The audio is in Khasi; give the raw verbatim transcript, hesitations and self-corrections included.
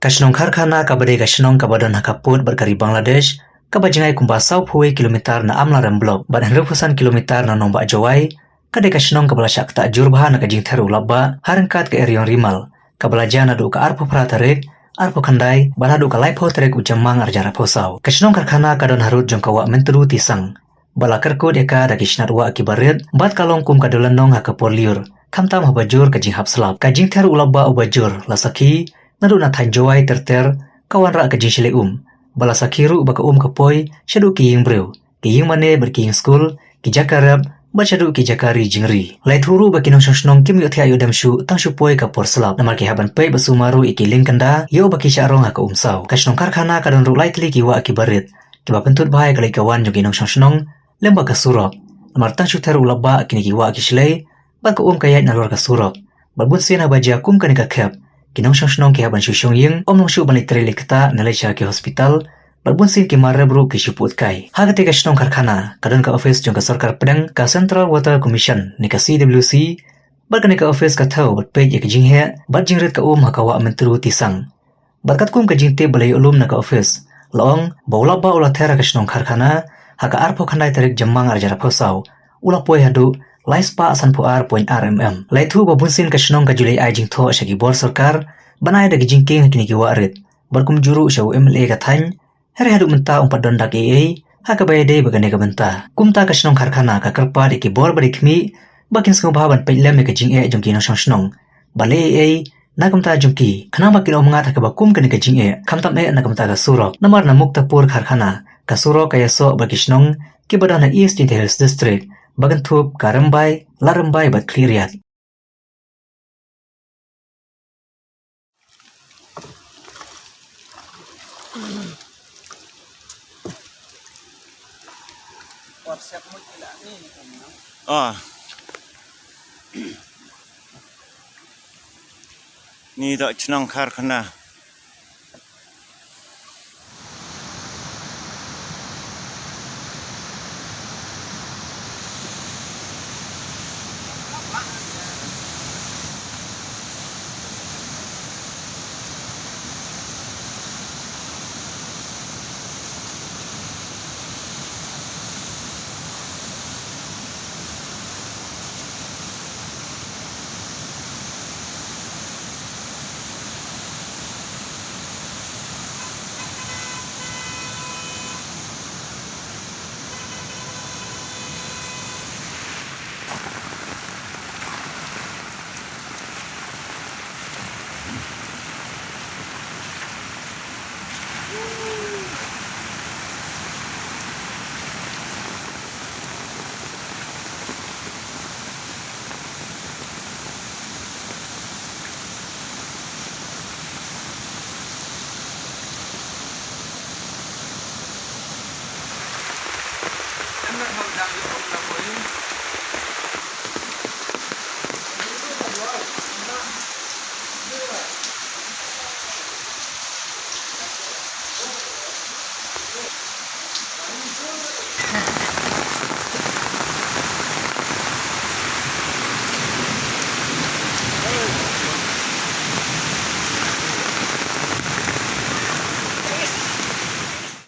Ka shnong Karkhana kaba dei ka shnong kaba don ha ka pud bad ka ri Bangladesh, kaba jngai kumba saw phew kilometer na Amlarem Block bad hynriew phew san kilometer na Nongbah Jowai, ka dei ka shnong kaba la shah ktah jur bha na ka jingther u lapbah ha ryngkat ka eriong rimal, kaba la jia naduh ka arphew phra tarik, arphew khyndai bad haduh ka laiphew tarik u Jymmang arhajar arphew saw. Ka shnong Karkhana ka don harud jong ka wah Myntdu Tisang, ba la kyrkut ïa ka da ki shnat wah kiba rit bad ka long kum ka dulannong ha ka por lyiur, khamtam haba jur ka jinghap slap. Ka jingther u lapbah uba jur la sakhi naduh na thaiñ Jowai ter ter, ka wanrah ka jingshlei um, ba la sakhi ruh ba ka um ka poi shaduh ki ïing briew, ki ïing mane bad ki ïing skul, ki jaka rep bad shaduh ki jaka ri jingri. La ïathuh ruh ba ki nongshong shnong kim ïohthiah ïoh dem shuh tang shu poi ka por slap, namar ki hap ban peit bad sumar ruh ïa ki liengkynda ïoh ba ki shah rong ha ka um saw. Ka shnong Karkhana ka don ruh lai tylli ki wah kiba rit, kiba pynthut bha ïa ka leit ka wan jong ki nongshong shnong lem bad ka surok, namar tang shu ther u lapbah kine ki wah ki shlei bad ka um ka ïaid nalor ka surok. Bad bunsien haba jia kum kane ka khep, ki nongshong shnong ki hap ban shu shong ïing, ym long shuh ban leit trei leit ktah ne leit sha ki hospital, bad bunsien ki mar rep ruh ki shu pud kai. Ha katei ka shnong Karkhana ka don ka ophis jong ka sorkar pdeng, ka Central Water Commission ne ka C W C, bad kane ka ophis ka thew bad peit ïa ka jingheh bad jingrit ka um ha ka wah Myntdu Tisang. Bad katkum ka jingtip ba la ïoh lum na ka ophis, la ong ba u lapbah u la ther ha ka shnong Karkhana ha ka arphew khyndai tarik Jymmang arhajar arphew saw, u la poi haduh lai spah sanphew ar point ar mm. La ïathuh ba bunsien ka shnong ka ju leit ai jingthoh sha ki bor sorkar ban ai da ki jingkieng ha kine ki wah rit, bad kumjuh ruh sha u M L A ka thaiñ, hynrei haduh mynta ym pat don dak ei ei ha kaba ïadei bad kane ka bynta. Kumta ka shnong Karkhana ka kyrpad ïa ki bor ba dei khmih ba kin sngewbha ban peit lem ïa ka jingeh jong ki nongshong shnong, ba leh ei ei na ka bynta jong ki, khnang ba kin ym ngat ha kaba kum kane ka jingeh, khamtam eh na ka bynta ka surok. Namar na Muktapur Karkhana ka surok ka ïasoh bad ki shnong kiba don ha East Jaintia Hills District, ba kynthup ka Rymbai, Ladrymbai bad Khliehriat. Ah. Ni dok chnong Karkhana.